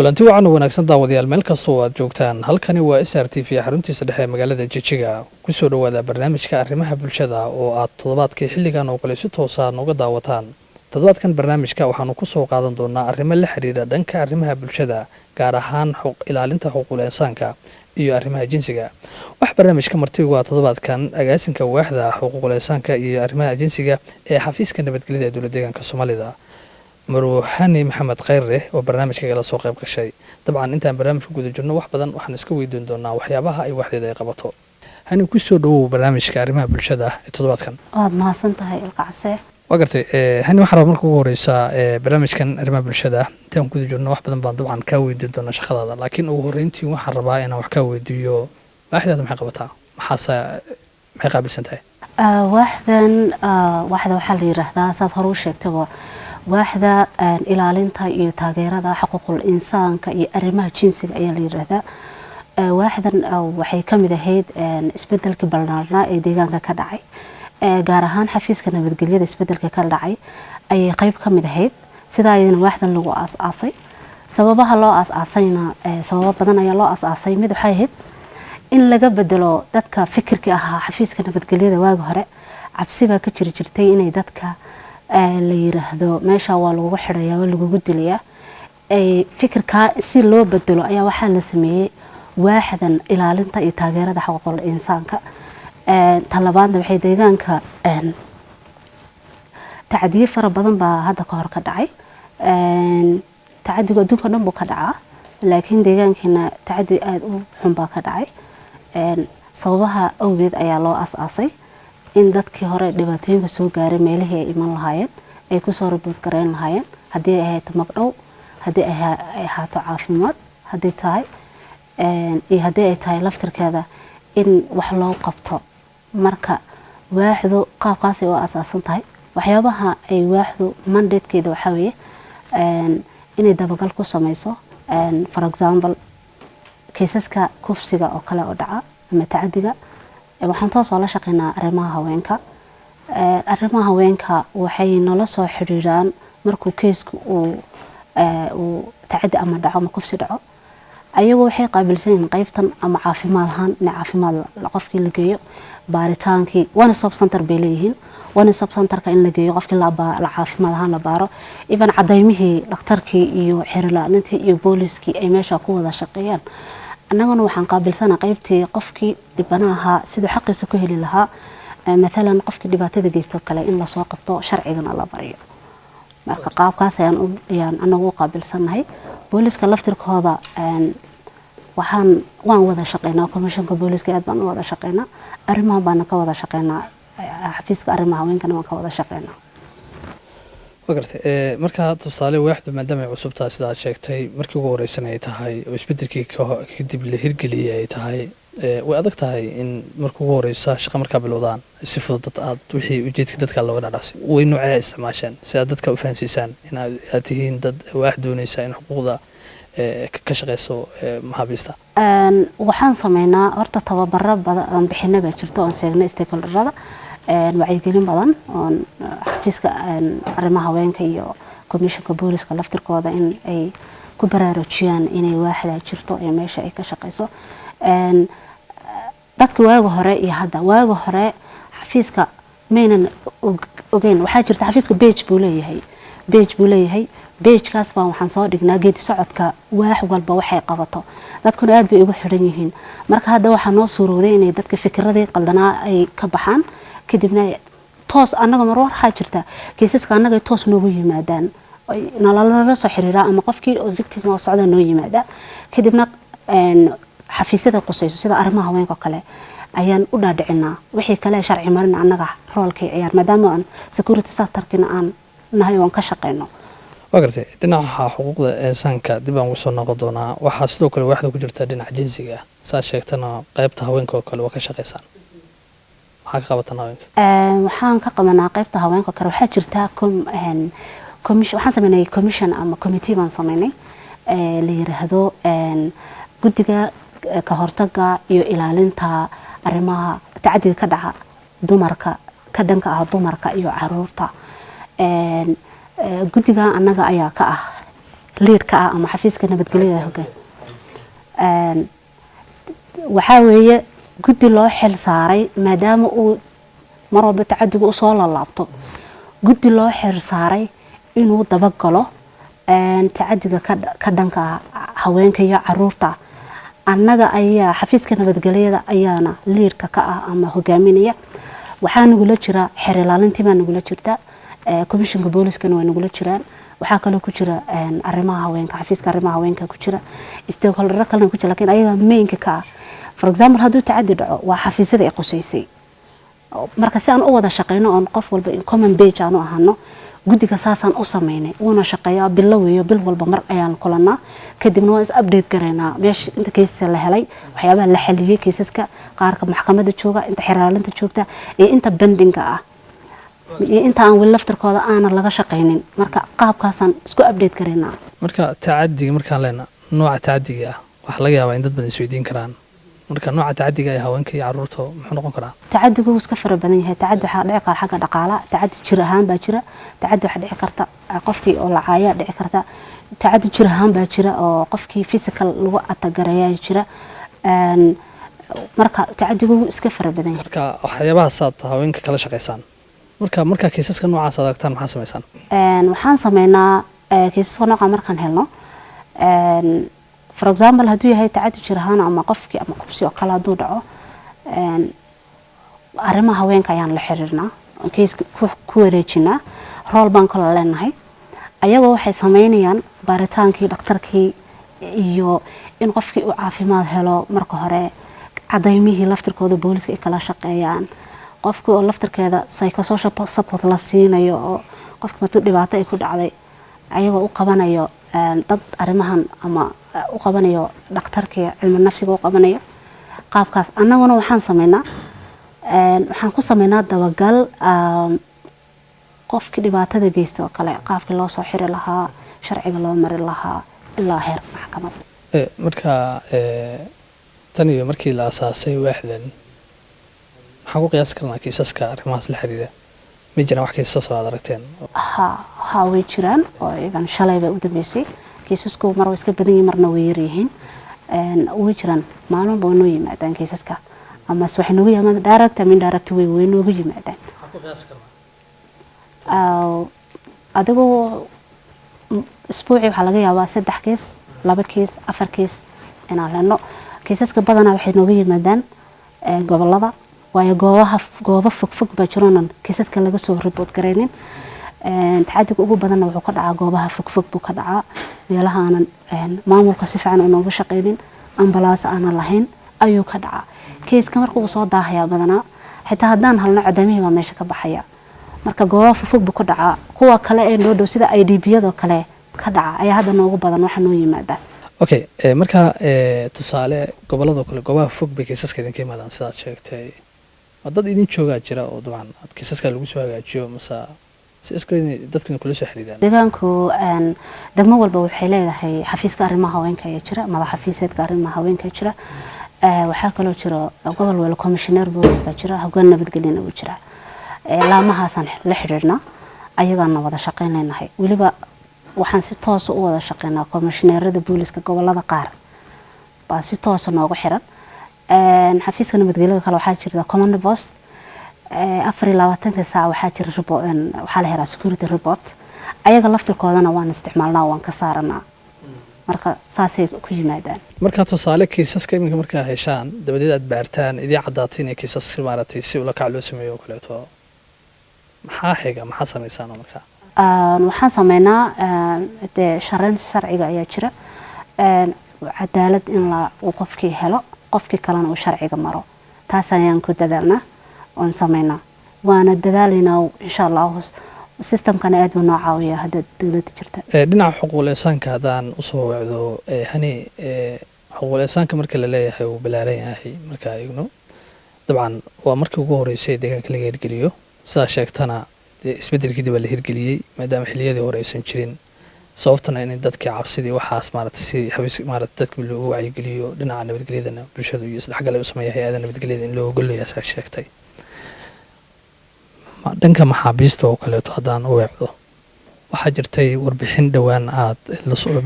Kulanti wacan oo wanaagsan, daawadayaal, meel kastoo aad joogtaan. Halkani waa SR TV, xaruntiisa dhexe ee magaalada Jijiga. Kusoo dhowaada barnaamijka arrimaha bulshada oo aad toddobaadkii xilligan oo kale si toosa nooga daawataan. Toddobaadkan barnaamijka waxaanu kusoo qaadan doonaa arrimo la xiriira dhanka arrimaha bulshada, gaar ahaan ilaalinta xuquuqul insaanka iyo arrimaha jinsiga. Waxaa barnaamijka martigu ah toddobaadkan agaasinka waaxda xuquuqul insaanka iyo arrimaha jinsiga ee xafiiska nabadgelyada ee dowlad deegaanka Soomaalida, Maruhani Maxamed Khayre, oo barnaamijka kala soo qayb gashay. Dabcan, intaan barnaamijka guda jirno, wax badan waxaan iska weydiin doonaa waxyaabaha ay waaxdeeda ay qabato. Hani, kusoo dhawow barnaamijka arrimaha bulshada ee toddobaadkan. Waad mahadsan tahay, Ilkacase. Waa gartay, Hani. Waxaan rabaa marka ugu horeysa, barnaamijkan arrimaha bulshada intaan guda jirno, wax badan baan dabcan kaa weydiin doonaa shaqadaada, laakiin ugu horreyntii waxaan rabaa inaan wax kaa weydiiyo waaxdaada. Maxay qabataa? Maxaase maxay qaabilsan tahay? Waaxdan, waaxda waxaa la yiraahdaa, saad hore u sheegtaba, waaxda ilaalinta iyo taageerada xuquuqul insaanka iyo arrimaha jinsiga ayaa la yiraahdaa. Waaxdan waxay ka mid ahayd isbedelkii ballaarnaa ee deegaanka ka dhacay, gaar ahaan xafiiska nabadgelyada isbedelka ka dhacay ayay qayb ka mid ahayd. Sidaa ayadana waaxdan lagu aas-aasay. Sababaha loo aas-aasayna, sababo badan ayaa loo aas-aasay. Mid waxay ahayd in laga bedelo dadka fikirkii ahaa xafiiska nabadgelyada. Waagi hore cabsi baa ka jiri jirtay inay dadka la yiraahdo meesha waa lagugu xidhayaa, waa lagugu dilayaa. Fikirkaa si loo bedelo ayaa waxaa la sameeyey waaxdan ilaalinta iyo taageerada xuquuqul insaanka. Talabaadna, waxay deegaanka tacadiyo fara badan baa hadda ka hor ka dhacay. Tacadigu adduunka dhan buu ka dhacaa, laakiin deegaankeena tacadi aada u xun baa ka dhacay. Sababaha awgeed ayaa loo aas-aasay in dadkii hore dhibaatooyinka soo gaaray meelihii ay iman lahaayeen, ay kusoo report gareyn lahaayeen, haddii ay ahaato magdhow, haddii ay ahaato caafimaad, haddii tahay iyo haddii ay tahay laftirkeeda in wax loo qabto. Marka waaxdu qaabkaasay u asaasan tahay. Waxyaabaha ay waaxdu mandatekeeda waxaa weeye inay dabagal ku sameyso, for example, kaysaska kufsiga oo kale oo dhaca ama tacadiga. Waxaan toos oo la shaqeynaa arrimaha haweenka. Arrimaha haweenka waxay nala soo xiriiraan markuu keysku uu tacadi ama dhaco ama kufsi dhaco. Ayagu waxay qaabilsan yihiin qaybtan ama caafimaad ahaan in caafimaad qofkii la geeyo, baaritaankii. One stop center bay leeyihiin. One stop centerka in la geeyo qofkii, la caafimaad ahaan la baaro, even cadaymihii dhakhtarkii iyo xerilaalintii iyo booliskii ay meesha ku wada shaqeeyaan. Annaguna waxaan qaabilsana qaybtii qofkii dhibana ahaa siduu xaqiisa ku heli lahaa, mathalan qofkii dhibaatada geysto kale in lasoo qabto, sharcigana la bariyo. Marka qaabkaas ayaan anagu u qaabilsannahay. Booliska laftirkooda waxaan waan wada shaqeynaa. Commissionka booliska aad baan u wada shaqeynaa, arrimahan baana ka wada shaqeynaa, xafiiska arrimaha haweenkana waan ka wada shaqeynaa. Waa gartay. Markaa tusaale, waaxdu maadaama ay cusub tahay, sida aad sheegtay, markii ugu horeysan ay tahay oo isbedelkii kadib la hirgeliyey ay tahay, way adag tahay in marka ugu horeysa shaqa markaa bilowdaan si fudud dad aad wixii ujeedka dadka looga dhadhacsi. Way noocee isticmaasheen si aad dadka u fahansiisaan in aad tihiin dad waax dooneysa in xuquuqda ka shaqeyso maxaabiista? Waxaan sameynaa horta tababaro badan aan bixina baa jirto, oon seegnay stakeholderada, wacyigelin badan oon xafiiska arrimaha haweenka iyo commissionka booliska laftirkooda in ay ku baraarujiyaan inay waaxda jirto iyo meesha ay ka shaqeyso. Dadka waaga hore iyo hadda, waaga hore xafiiska maynan ogeyn. Waxaa jirta xafiiska page buu leeyahay, page buu leeyahay. Pagekaas baan waxaan soo dhignaa geedi socodka waax walba waxay qabato. Dadkuna aad bay ugu xidhan yihiin. Marka hadda waxaa noo suurowday inay dadka fikiradii qaldanaa ay ka baxaan, kadibna toos annaga mar waxaa jirta kaysaska annaga toos noogu yimaadaan, nalala soo xiriiraa, ama qofkii oo victim oo socda noo yimaada. Kadibna xafiisyada qusayso, sida arrimaha haweenka kale, ayaan u dhaadhicinaa. Wixii kale sharci marin annaga roolkay ciyaar, maadaama aan security sectorkina aan nahay oon ka shaqeyno. Waa gartay. Dhinaca xuquuqda insaanka dib aan ugu soo noqon doonaa. Waxaa sidoo kale waaxda ku jirta dhinaca jinsiga. Saa sheegtana, qaybta haweenka oo kale waa ka shaqeysaan. Maxaa ka qabataan haweenka? Waxaan ka qabanaa qaybta haweenka kale. Waxaa jirta commission waxaan sameynay, commission ama committee baan sameynay la yiraahdo guddiga ka hortaga iyo ilaalinta arrimaha tacadiga ka dhaca dumarka, ka dhanka ah dumarka iyo caruurta. Guddiga annaga ayaa ka ah leadka ah ama xafiiska nabadgelyada hogaan. Waxaa weeye guddi loo xil saaray, maadaama uu mar walba tacadigu usoo lalaabto, guddi loo xil saaray inuu dabagalo tacadiga ka dhanka haweenka iyo caruurta. Annaga ayaa xafiiska nabadgelyada ayaana leadka ka ah ama hogaaminaya. Waxaa nagula jira xeer ilaalintii baa nagula jirta, commissionka booliskana waa nagula jiraan. Waxaa kaloo ku jira arrimaha haweenka, xafiiska arrimaha haweenka ku jira, stakeholdero kalena ku jira, lakiin ayaga mainka ka ah. For example, hadduu tacadi dhaco, waa xafiisyada ay qusaysay. Marka si aan u wada shaqeyno oon qof walba in common page aan u ahano, guddiga saasaan u sameynay. Wuuna shaqeeyaa, bilo weeyo, bil walba mar ayaan kulanaa, kadibna waan is update garaynaa meesha inta cases la helay, waxyaabaha la xaliyey, caseska qaarka maxkamadda jooga, inta xeraalinta joogta iyo inta pendingga ah iyo inta aan weli laftarkooda aanan laga shaqaynin. Marka qaabkaasaan isku update garaynaa. Marka tacadiga markaan leena, nooca tacadiga ah waxaa laga yaabaa in dad badan isweydiin karaan. Marka nooca tacadiga ee haweenka iyo caruurta muxuu noqon karaa? Tacadigu wuu iska fara badan yahay. Tacadi waxaa dhici kara xagga dhaqaalaha, tacadi jir ahaan baa jira, tacadi waxaa dhici karta qofkii oo lacaaya dhici karta, tacadi jir ahaan baa jira oo qofkii physical lagu attack gareeyaa jira. Marka tacadigu wuu iska fara badan yahay. Marka waxyaabahaas haweenka kala shaqaysaan. Marka kiisaska noocaas aad aragtaan, maxaa samaysaan? Waxaan sameynaa kiisaska nooca markaan helno, for example, hadduu yahay tacadi jir ahaan ama qofkii ama kufsi oo kale hadduu dhaco, arrimaha haweenka ayaan la xiriirnaa, caseka ku wareejinaa. Role baan kala leenahay. Ayagoo waxay sameynayaan baaritaankii dhakhtarkii iyo in qofkii uu caafimaad helo marka hore, cadaymihii laftirkooda booliska ay kala shaqeeyaan, qofkii oo laftirkeeda psychosocial support la siinayo, oo qofki martuu dhibaato ay ku dhacday ayagoo u qabanayo dad arrimahan ama u qabanayo dhakhtarkii cilmi nafsiga u qabanayo qaabkaas. Annaguna waxaan sameynaa, waxaan ku sameynaa dabagal qofkii dhibaatada geysta oo kale, qaabkii loo soo xiri lahaa, sharciga loo mari lahaa ilaa heer maxkamad. Marka tan iyo markii la asaasay waaxdan, maxaan ku qiyaasi karnaa kiisaska arrimahaas la xiriira? Ma jiraan wax kiisas oo aad aragteen? Ha, way jiraan, oo even shalay bay u dambeysay. Kiisasku mar way iska badan yihiin, marna way yaryihiin. Way jiraan, maalin walba way noo yimaadaan kiisaska, amase waxay noogu yimaadaan direct ama indirect way noogu yimaadaan. Adigoo isbuucii waxaa laga yaabaa saddex case, laba case, afar case inaan leno. Caseska badanaa waxay nooga yimaadaan gobolada, waayo goobaha goobo fogfog baa jiroonan caseska laga soo report garaynin. Tacadiga ugu badanna wuxuu ka dhacaa goobaha fogfog buu ka dhacaa, meelaha aanan maamulka si fiican unooga shaqaynin, ambalaas aanan lahayn ayuu ka dhacaa. Caseka marka uu soo daahayaa badanaa, xitaa haddaan halno, cadamihii baa meesha ka baxaya. Marka goobaha fogfog buu ka dhacaa. Kuwa kale ee noo dhow, sida IDP-yadoo kale ka dhaca, ayaa hadda noogu badan waxa noo yimaada. Okay, marka tusaale gobolladoo kale, goobaha fog bay kiisaska idinka yimaadaan sidaad sheegtay. Ma dad idin joogaa jira oo dabcan aad kiisaska lagu soo hagaajiyo, mase si iska dadkan kula soo xiriiraan? Deegaanku degmo walba waxay leedahay xafiiska arrimaha haweenka ayaa jira, madax xafiiseedka arrimaha haweenka jira. Waxaa kaloo jira gobol walba commissioner boolis baa jira, hogaan nabadgelyana wuu jira. Laamahaasaan la xidhiidhnaa, ayagaana wada shaqayn leenahay. Weliba waxaan si toosa u wada shaqeynaa komishineerada booliska gobolada qaar baa si toosa noogu xiran. Xafiiska nabadgelyada kale waxaa jirta command post, 24-ka saac waxaa jira report, waxaa la helaa security report. Ayaga laftirkoodana waan isticmaalnaa, waan ka saaranaa. Marka saasay ku yimaadaan. Marka tusaale kiisaska iminka markaa heshaan, dabadeed aad baartaan, idii caddaato inay kiisas maaragtay si ula kac loo sameeyo oo kaleeto, maxaa xiga? Maxaa samaysaan oo markaa? Waxaan sameynaa dee shareynta sharciga ayaa jira, cadaalad in la uu qofkii helo, qofkii kalena uu sharciga maro. Taas ayaan ku dadaalnaa oon sameynaa, waana dadaalaynaa insha Allahu. Systemkana aad buu noo caawiyaa hadda dowladda jirta. Dhinaca xuquuqul insaanka haddaan usoo wacdo, hani xuquuqul insaanka marka la leeyahay wuu ballaaran yahay. Marka eegno, dabcan waa markii ugu horeysay deegaanka laga hirgeliyo sidaa sheegtana, dee isbeddelkii dib baa la hirgeliyey, maadaama xilliyadii hore aysan jirin, sababtana in dadkii cabsidii waxaas maaragtay si xabiis maaragtay dadka loogu wacyigeliyo dhinaca nabadgelyadana bulshadu iyo isdhexgal ay u sameeya hay-ada nabadgelyada in looga golleeya saa sheegtay. Dhanka maxaabiista oo kaleeto haddaan u weecdo. Waxaa jirtay warbixin dhowaan aad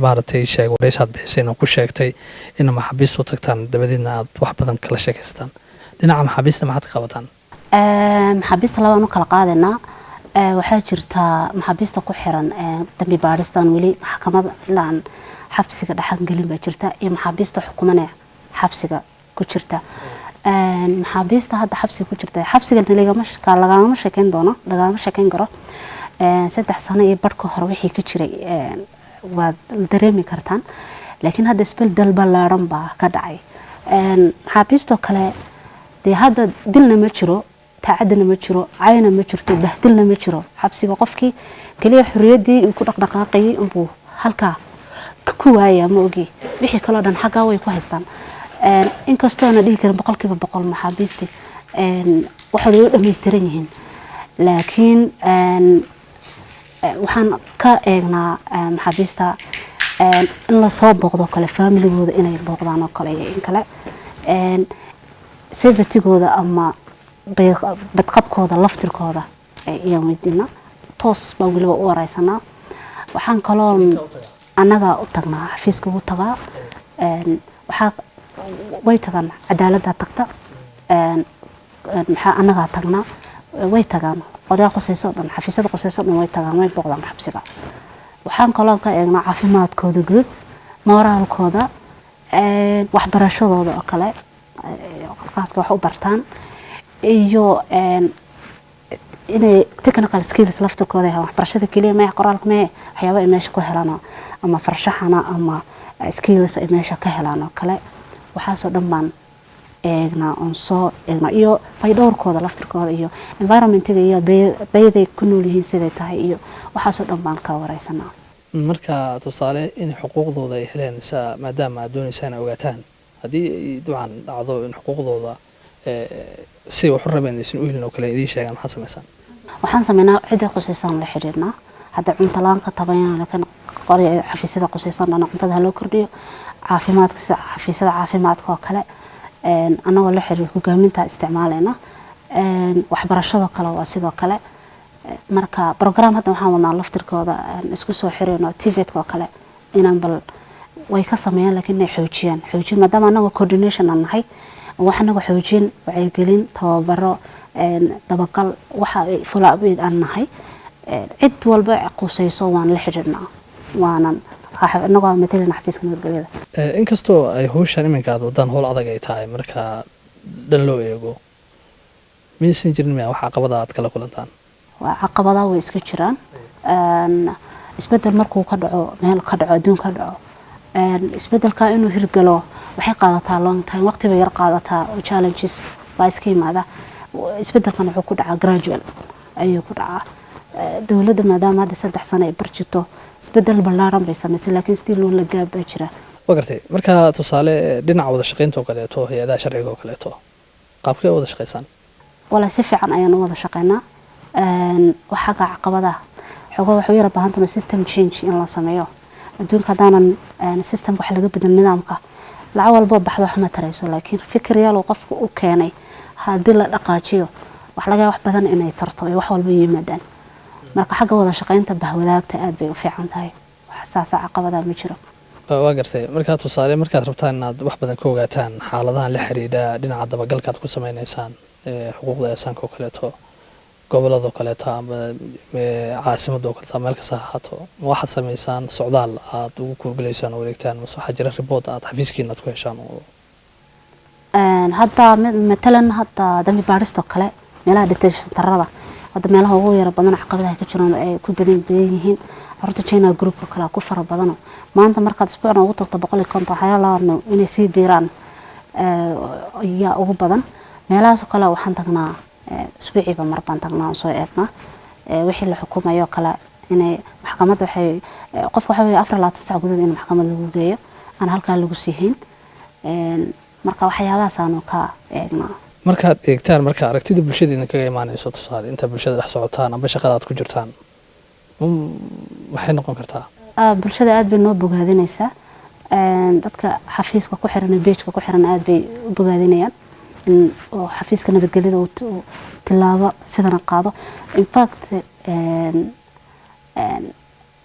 maaragtay sheeg wareysaad bixiseen oo ku sheegtay ina maxaabiista u tagtaan, dabadeedna aad wax badan kala sheekaystaan. Dhinaca maxaabiista maxaad ka qabataan? Maxaabiista labaan u kala qaadaynaa. Waxaa jirtaa maxaabiista ku xiran dambi baadhistaan, weli maxkamad ilaa aan xabsiga dhexan gelin baa jirta, iyo maxaabiista xukumane xabsiga ku jirta. Maxaabiista hadda xabsiga ku jirta, xabsiga lagama sheekeyn doono, lagama sheekeyn karo. 3 sano iyo badh ka hor wixii ka jiray waad dareemi kartaan, laakiin hadda isbedel ballaaran baa ka dhacay. Maxaabiistoo kale dee hadda dilna ma jiro, taacadina ma jiro, cayna ma jirto, bahdilna ma jiro. Xabsiga qofkii kaliya xorriyaddii uu ku dhaqdhaqaaqayay unbuu halkaa ku waaya, ma ogi wixii kaloo dhan xaggaa way ku haystaan. Inkastoo ana dhihi karin 100% maxaabiistii waxooda way u dhammaystiran yihiin, laakiin waxaan ka eegnaa maxaabiista in lasoo booqdo kale, faamiligooda inay booqdaan oo kale iyo in kale, safetygooda ama badqabkooda laftirkooda ayaan weydiinaa, toos baan weliba u wareysanaa. Waxaan kaloo annagaa u tagnaa, xafiiska ugu tagaa. Waxaa way tagaan, cadaaladdaa tagta, maxaa annagaa tagnaa, way tagaan qolyaa qusayso dhan, xafiisyada qusayso dhan way tagaan, way booqdaan xabsiga. Waxaan kaloo ka eegnaa caafimaadkooda guud, mooraalkooda, waxbarashadooda oo kale, qaabka wax u bartaan, iyo inay technical skills laftirkooda helaan. Waxbarashada keliya mee, qoraalka mee, waxyaaba ay meesha ku helaan ama farshaxana ama skills ay meesha ka helaan oo kale, waxaasoo dhan baan eegnaa oon soo eegnaa, iyo faydhowrkooda laftirkooda iyo environmentiga iyo bayday ku nool yihiin siday tahay, iyo waxaasoo dhan baan ka wareysanaa. Marka tusaale in xuquuqdooda ay heleen sa maadaama aad dooneysaan ay ogaataan, haddii ay dabcan dhacdo in xuquuqdooda si wax u rabeen aysan u helin oo kale idiin sheegaan, maxaa samaysaan? Waxaan sameynaa cidda qusaysaan la xiriirnaa. Hadda cunto la-aan ka tabayana, laakiin qorya xafiisyada qusaysan dhana cuntada ha loo kordhiyo, caafimaadka sida xafiisyada caafimaadka oo kale, annagoo la xiriir hogaaminta isticmaalayna. Waxbarashadoo kale waa sidoo kale. Marka program hadda waxaan wadnaa laftirkooda isku soo xirayno TVET-ka oo kale inaan bal way ka sameeyaan, laakiin inay xoojiyaan, xoojin, maadaama annagoo coordination aan nahay, wax annaga xoojin, wacyigelin, tababaro, dabagal, waxa follow up aan nahay. Cid walba qusayso waan la xidhiidhnaa, waanan annagoo matalina xafiiska nabadgelyada. Inkastoo ay hawshan iminka aad wadaan howl adag ay tahay, marka dhan loo eego, miyaysan jirin miya wax caqabada aad kala kulantaan? Waa caqabadaha way iska jiraan. Isbedel markuu ka dhaco meel, ka dhaco adduun, ka dhaco isbedelka, inuu hirgalo waxay qaadataa long time, waqti bay yar qaadataa oo challenges baa iska yimaada. Isbedelkan wuxuu ku dhacaa gradual ayuu ku dhacaa. Dowladda maadaama hadda 3 sano ay barjito, isbedel ballaaran bay samaysay, laakiin still la gaab baa jira. Waa gartay. Marka tusaale dhinaca wada shaqaynta oo kaleeto, hay-adaha sharciga oo kaleeto, qaabkee wada shaqaysaan? Walaa si fiican ayaan u wada shaqaynaa. Waxaa ka caqabadaha xoogaa waxay u yara baahan tahay system change in la sameeyo. Adduunka haddaanan system wax laga bedel, nidaamka, lacag walboo baxdo wax ma tarayso, laakiin fikir yaal uu qofku u keenay haddii la dhaqaajiyo, wax laga wax badan inay tarto ay wax walba yimaadaan. Marka xagga wada shaqaynta bahwadaagta aad bay u fiican tahay, wax saasa caqabadaa ma jiro. Waa gartay. Markaa tusaale markaad rabtaan inaad wax badan ka ogaataan xaaladahan la xiriidha dhinaca dabagalka aad ku sameyneysaan xuquuqda insaanka oo kaleeto, gobolada oo kaleeto ama caasimadda oo kaleeto, meel kasta ha ahaato, ma waxaad sameysaan socdaal aad ugu kuurgalaysaan oo wareegtaan, mase waxaa jira report aad xafiiskiina aad ku heshaan oo Hadda matalan hadda dambi baadhistoo kale, meelaha detention centerada hadda meelaha ugu yara badan caqabadaha ka jiraan ay ku badan badan yihiin carruurta China groupka kale ku fara badano. Maanta markaad isbuucna ugu tagto 150, waxyaalaha inay sii biiraan ayaa ugu badan. Meelahaasoo kale waxaan tagnaa isbuuciiba mar baan tagnaa, aan soo eegnaa wixii la xukumayo kale inay maxkamadda waxay qofka waxa weeye 24 sac gudahood in maxkamad lagu geeyo, aan halkaa lagu siihin. Marka waxyaabahaas ka eegnaa. Markaad eegtaan, marka aragtida bulshada idinkaga imaanayso, tusaale inta bulshada dhex socotaan amba shaqada aad ku jirtaan, maxay noqon kartaa? Bulshada aad bay noo bogaadinaysaa. Dadka xafiiska ku xiran, pageka ku xiran, aad bay u bogaadinayaan in oo xafiiska nabadgelyada uu tilaabo sidana qaado. In fact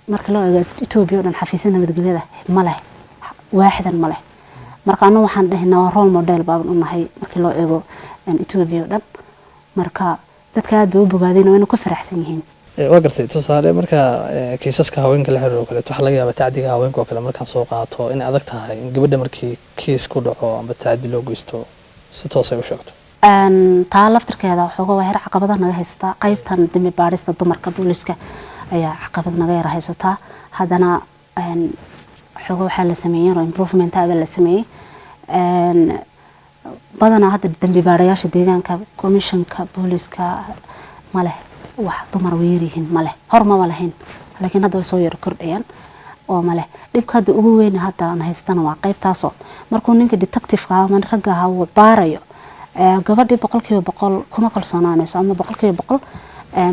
Marka loo eego Etoobiya oo dhan, xafiisya nabadgelyada ma leh, waaxdan ma leh. Marka anagu waxaan dhahaynaa waa role model baaban u nahay markii loo eego Etoobiya oo dhan. Marka dadka aad bay u bogaadeen, wayna ku faraxsan yihiin. Waa gartay. Tusaale, marka kiisaska haweenka la xiriiro kaleeto, waxaa laga yaabaa tacdiga haweenka oo kale markaan soo qaato inay adag tahay in gabadha markii kiis ku dhaco amba tacdi loo geysto si toos ay u sheegto. Taa laftirkeeda waxooga waa yar caqabada naga haysataa. Qaybtan dembi baadhista dumarka booliska ayaa caqabad naga yara haysataa. Haddana xooga waxaa la sameeyey oo improvement aba la sameeyey. Badanaa hadda dembi baadhayaasha deegaanka commissionka booliska ma leh wax dumar, way yaryihiin, ma leh, hor maba lahayn, laakiin hadda way soo yaro kordhayaan oo ma leh. Dhibka hadda ugu weyn hadda aan haystana waa qaybtaasoo markuu ninka detective-ka ama ragga ahaa uu baarayo gabadhii, 100% kuma kalsoonaanayso ama 100%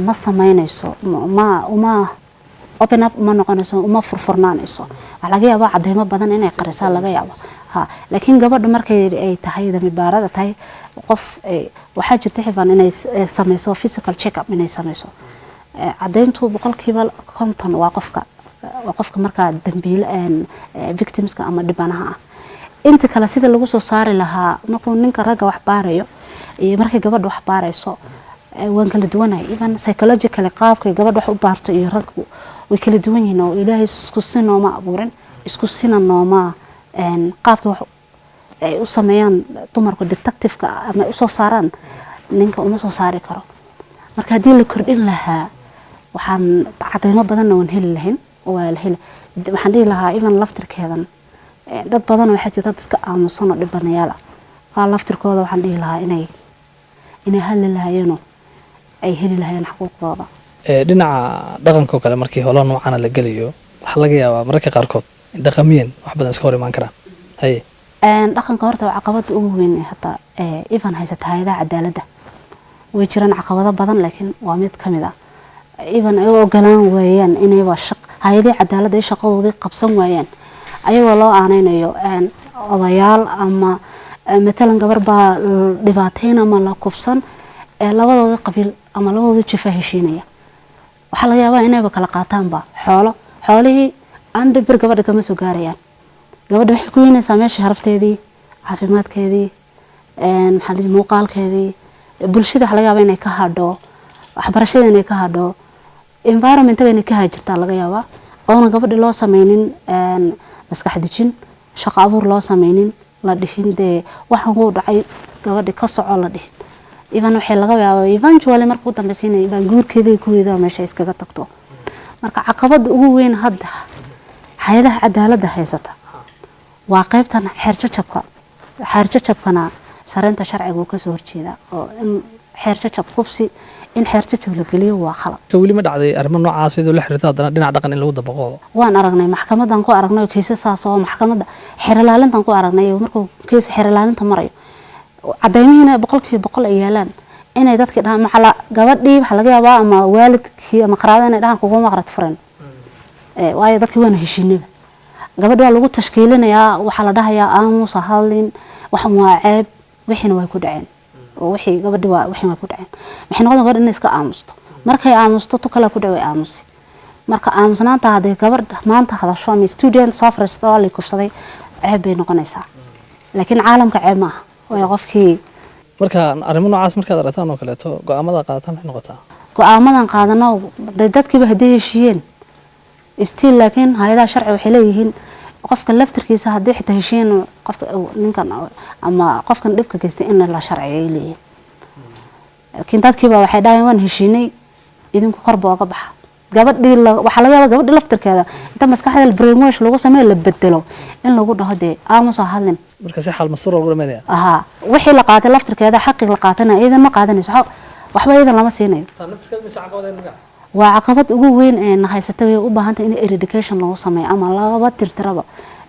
ma sameynayso, ma uma open up uma noqonayso, uma furfurnaanayso. Waxaa laga yaabaa cadeymo badan inay qarisaa laga yaabo ha. Laakiin gabadha markay ay tahay dambi baarada tahay qof, waxaa jirta xibaan inay sameyso physical check up, inay sameyso cadeyntu 50% waa qofka markaa dambiile, victimska ama dhibanaha ah. Inta kale sida lagu soo saari lahaa markuu ninka ragga wax baarayo iyo markay gabadha wax baarayso waan kala duwanahay. Even psychologically qaabkay gabadha wax u baarto iyo raggu way kala duwan yihiin, oo Ilaahay isku si nooma abuurin, isku sina nooma qaabka wax ay u sameeyaan dumarku detective-ka ama ay usoo saaraan, ninka uma soo saari karo. Marka haddii la kordhin lahaa, waxaan cadeymo badanna waan heli lahayn, waa la heli. Waxaan dhihi lahaa even laftirkeedan dad badan waxaa jira dad iska aamusan oo dhibanayaal ah. Qaar laftirkooda waxaan dhihi lahaa inay hadli lahaayeenoo ay heli lahaayeen xuquuqdooda. Dhinaca dhaqanka oo kale, markii howlaha noocana la gelayo, waxaa laga yaabaa mararka qaarkood in dhaqamiyan wax badan iska hor imaan karaan, haye? Dhaqanka horta waa caqabada ugu weyn ee hata even haysata hay-adaha cadaaladda. Way jiraan caqabado badan, laakiin waa mid ka mid ah. Even ay u ogolaan waayaan inayba hay-adihii cadaaladda ay shaqadoodii qabsan waayaan, ayagoo loo aaneynayo odayaal ama matalan gabar baa dhibaateyn ama la kufsan, labadoodii qabiil ama labadoodii jifa heshiinaya. Waxaa laga yaabaa inayba kala qaataanba xoolo, xoolihii aan dhibir gabadha kama soo gaarayaan. Gabadha waxay ku weynaysaa meesha sharafteedii, caafimaadkeedii, maxaa la muuqaalkeedii bulshada. Waxaa laga yaabaa inay ka hadho waxbarashada, inay ka hadho environmentaga, inay ka haajirtaa laga yaabaa, oona gabadhi loo sameynin maskax dejin, shaqo abuur loo sameynin, la dhihin dee waxaan wuu dhacay, gabadhi ka soco la dhihin. Even waxay laga yaabaa eventually marka ugu dambeysa inay baan guurkeeda kuweeda meesha iskaga tagto. Marka caqabada ugu weyn hadda hay-adaha cadaaladda haysata waa qaybtan xeer jajabka. Xeer jajabkana sareynta sharciga uu kasoo horjeedaa, oo in xeer jajab kufsi in xeer jajab la geliyo waa khalad. Weli ma dhacday arrimo noocaas iyadoo la xiriirta haddana dhinac dhaqan in lagu dabaqo? Waan aragnay, maxkamadan ku aragnay kiisasaas oo maxkamadda xeer ilaalintan ku aragnay. Markuu kiis xeer ilaalinta marayo, cadeymihiina 100% ay yaalaan, inay dadkii dhahaan macala gabadhii waxaa laga yaabaa ama waalidkii ama qaraabada inay dhahaan kuguma aqrad furan, waayo dadkii waana heshiinaba. Gabadhi waa lagu tashkiilinayaa, waxaa la dhahayaa aamusa, hadlin, waxan waa ceeb. Wixiina way ku dhaceen oo wixii gabadhi waa wixii way ku dhaceen. Maxay noqon gabadhi inay iska aamusto? Markay aamusto, tu kale ku dhac, way aamusi. Marka aamusnaanta hadday gabadh maanta hadasho ama student soo fariisto waa lay kufsaday, ceeb bay noqonaysaa, laakiin caalamka ceeb maaha, waayo qofkii Marka arrimo noocaas markaad aragtaan oo kaleeto, go-aamada qaadataan maxay noqotaa? Go-aamadan qaadano dadkiiba hadday heshiiyeen still, laakiin hay-adaha sharci waxay leeyihiin qofka laftirkiisa haddii xitaa heshiiyeen, qofka ninkan ama qofkan dhibka geystay in la sharciyo ay leeyihiin. Laakiin dadkiiba waxay dhahayaan waan heshiinay, idinku korba oga baxa. Gabadhii waxaa laga yaabaa gabadhii laftirkeeda inta maskaxda brainwash lagu sameeyo, la bedelo, in lagu dhaho dee aamusa, hadlin. Marka si xal mastuur lagu dhameynaya. Ahaa, wixii la qaatay laftirkeeda, xaqii la qaatana iyadan ma qaadanayso, waxba iyadan lama siinayo. Waa caqabad ugu weyn ee na haysata. Way u baahan tahay in eradication lagu sameeyo ama lagaba tirtiraba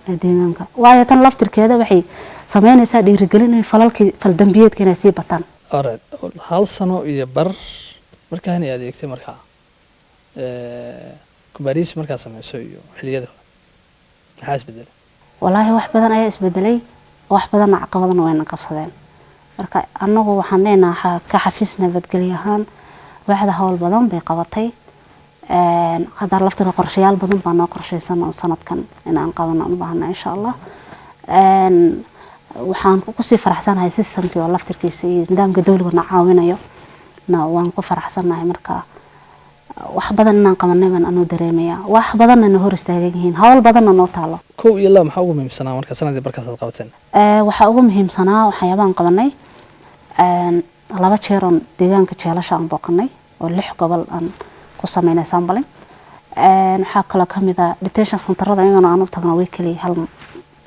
deegaanka, waayo tan laftirkeeda waxay sameynaysaa dhiirigelin in falalkii faldambiyeedka inay sii bataan. Alright, hal sano iyo bar markaan adeegtay, markaa kubaariis markaa sameyso iyo xilliyada hore, maxaa isbedelay? Walaahi wax badan ayaa isbedelay, wax badanna caqabadana wayna qabsadeen. Marka anagu waxaan leenahay ka xafiis nabadgelyo ahaan, waaxda howl badan bay qabatay. Hadda laftana qorshayaal badan baa noo qorshaysan oo sanadkan inaan qabano u baahana, insha Allah. Waxaan kusii faraxsanahay systemkii oo laftirkiisa iyo nidaamka dawliga na caawinayo na waan ku faraxsanahay. Marka wax badan inaan qabanay baan anuu dareemaya, wax badanna na hor istaagan yihiin, hawl badanna noo taalo. Kow iyo laba, maxaa ugu muhiimsanaa marka sanadii barkaas aad qabateen? Waxaa ugu muhiimsanaa waxyaabaan qabanay 2 jeer oon deegaanka jeelasha aan booqanay oo 6 gobol aan ku sameynay sampling. Waxaa kaloo kamid ah detention centerada iyagana aan u tagno weekly, hal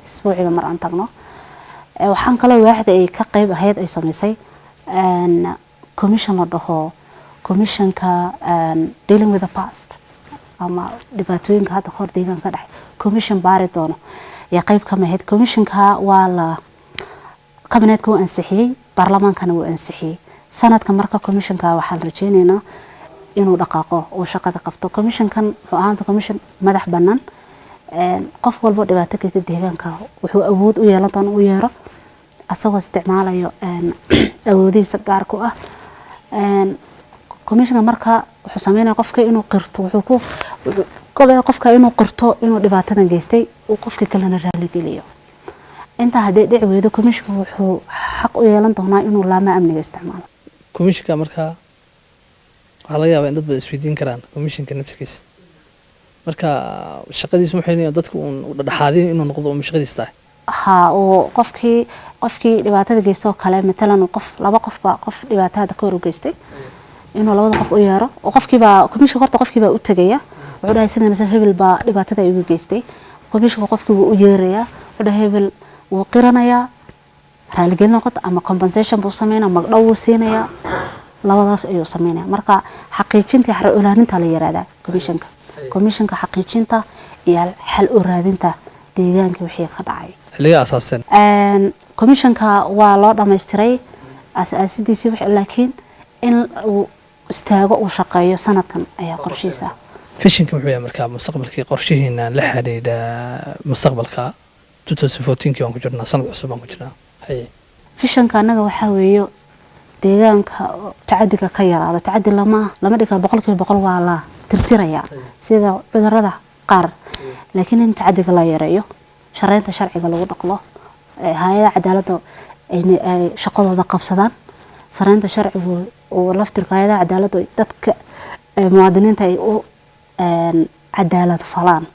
isbuuciba mar aan tagno. Waxaan kaloo waaxda ay ka qayb ahayd ay sameysay commission la dhaho commissionka dealing with the past ama dhibaatooyinka hadda kahor deegaanka ka dhacay, commission baari doono ayaa qayb ka ahayd. Commissionka waa la cabinetka wuu ansixiyey, baarlamaankana wuu ansixiyey sanadka. Marka commissionka waxaan rajeyneynaa inuu dhaqaaqo oo shaqada qabto. Commissionkan wuxuu ahaanta commission madax bannaan. Qof walbo dhibaato geysta deegaanka wuxuu awood u yeelan doona u yeero asagoo isticmaalayo awoodihiisa gaarka u ah commissionka. Marka wuxuu sameynaya qofka inuu qirto, wuxuu ku qofka inuu qirto inuu dhibaatadan geystay, uu qofka kalena raali geliyo. Intaa haddii dhici weydo, commissionka wuxuu xaq u yeelan doonaa inuu laamaha amniga isticmaalo. Commissionka markaa waxaa laga yaabaa in dad badan isweydiin karaan commissionka naftirkiisa marka shaqadiisa waxay dadka uun dhexdhexaadin inuu noqdo uma shaqadiis tahay? Ha, oo qofkii dhibaatada geystoo kale, matalan qof, laba qofba qof dhibaatada ka hor u geystay, inuu labada qof u yeero oo qofkiibaa commissionka horta qofkiibaa u tegaya, wuxuu dhahay sidan hebel baa dhibaatada igu geystay. Commissionka qofkii wuu u yeerayaa, wuxuu dhahay hebel wuu qiranayaa, raaligelin noqoto ama compensation buu sameynaya, magdhow wuu siinayaa, labadaas ayuu sameynaya. Marka xaqiijinta xal u raadinta la yiraahdaa commissionka xaqiijinta iyo xal u raadinta deegaanka wixii ka dhacay. Xilliga asaaseen? Commissionka waa loo dhamaystiray asaasidiisii, laakiin in uu istaago uu shaqeeyo sanadkan ayaa qorshihiisa. Visionka muxuu yahay markaa mustaqbalkii, qorshihiina la xidhiidha mustaqbalka? 2014kii baan ku jirnaa, sanad cusub baan ku jirnaa, haye. Visionka annaga waxaa weeye deegaanka tacadiga ka yaraado. Tacadi lama dhigi karo 100% waa la tirtirayaa sida cudurada qaar, laakiin in tacadiga la yareeyo, shareynta sharciga lagu dhaqlo, hay-ada cadaaladda ay shaqadooda qabsadaan, sareynta sharcigu oo laftirka hay-adaha cadaaladda dadka muwaadiniinta ay u cadaalad falaan,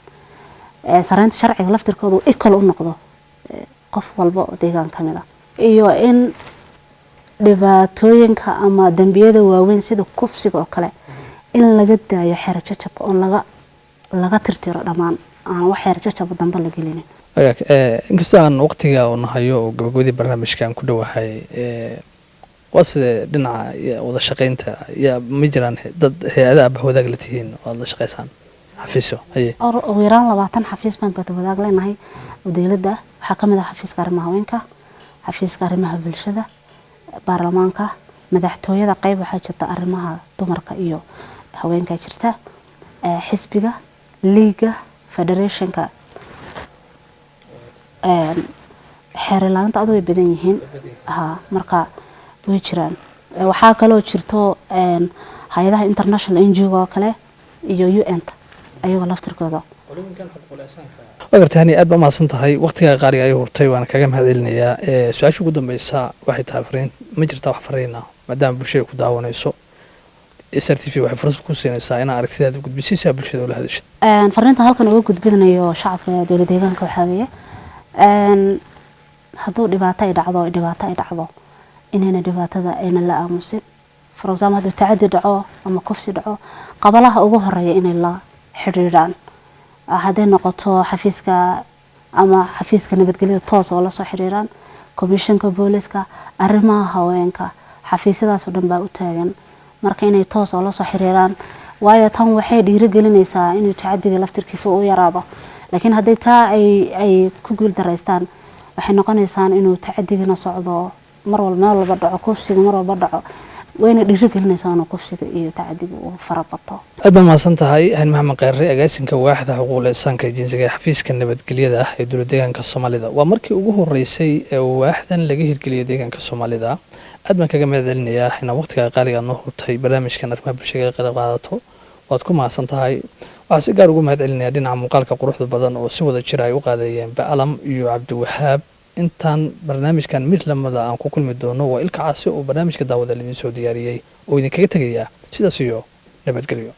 sareynta sharciga laftirkooda equal u noqdo qof walba oo deegaan ka mid ah, iyo in dhibaatooyinka ama dambiyada waaweyn sida kufsiga oo kale in laga daayo xero jajabka oo laga tirtiro dhammaan, aan wax xero jajaba dambe la gelinin. Inkastoo aan waqtiga nahayo oo gabagabadii barnaamijka aan ku dhowahay, waa sidee dhinaca wada shaqeynta? Yaa ma jiraan dad hay-adaha bahwadaag la tihiin oo aad la shaqeysaan, xafiisyo, haye? Ugu yaraan 20 xafiis baan bahwadaag leenahay oo dowladda. Waxaa ka mid ah xafiiska arrimaha haweenka, xafiiska arrimaha bulshada, baarlamaanka, madaxtooyada, qeyb waxaa jirta arrimaha dumarka iyo haweenka jirta, xisbiga, liiga, federationka, xeer ilaalinta. Adu way badan yihiin ha, marka way jiraan. Waxaa kaloo jirto hay-adaha international NGO oo kale iyo UN ta ayagoo laftirkooda. Waa gartay Hani, aad baa mahadsan tahay. Waqtigaa qaaliga ay hurtay waana kaga mahad celinayaa. Su-aasha ugu dambeysa waxay tahay fariin ma jirtaa, wax fariina, maadaama bulshada ku daawanayso? SRTV waxay fursad ku siinaysaa inaa aragtidaada gudbisay si aad bulshada ula hadashid. Fariinta halkan uga gudbinayo shacabka dowlad deegaanka waxaa weeye hadduu dhibaato ay dhacdo inayna dhibaatada ayna la aamusin. For example, hadduu tacadi dhaco ama kufsi dhaco, qabalaha ugu horeeya inay la xidhiidhaan, hadday noqoto xafiiska ama xafiiska nabadgelyada toos oo lasoo xiriiraan, komishanka booliska, arrimaha haweenka, xafiisyadaas oo dhan baa u taagan. Marka inay toos oo lasoo xiriiraan, waayo tan waxay dhiirigelinaysaa inuu tacadiga laftirkiisa u yaraado. Laakiin hadday taa ay ku guul daraystaan, waxay noqonaysaan inuu tacadigana socdo mar walba, meel walba dhaco, kufsiga mar walba dhaco, wayna dhiirigelinaysaa inuu kufsiga iyo tacadiga uu farabato. Aad baa mahadsan tahay Hani Maxamed Kheyre, agaasinka waaxda xuquuqul insaanka ee jinsiga ee xafiiska nabadgelyada ah ee dowlad deegaanka Soomaalida. Waa markii ugu horeysay ee waaxdan laga hirgeliyay deegaanka Soomaalida. Aad baan kaga mahad celinayaa inaa waqtiga qaaliga noo hurtay barnaamijkan arrimaha bulshada ka qayb qaadato. Waad ku mahadsan tahay. Waxaa si gaar ugu mahad celinayaa dhinaca muuqaalka quruxda badan oo si wada jira ay u qaadeeyeen Ba'alam iyo Cabdiwahaab. Intaan barnaamijkan mid lamida aan ku kulmi doono, waa Ilka Caasi oo barnaamijka daawada idiin soo diyaariyey oo idinkaga tegayaa sidaas iyo nabadgelyo.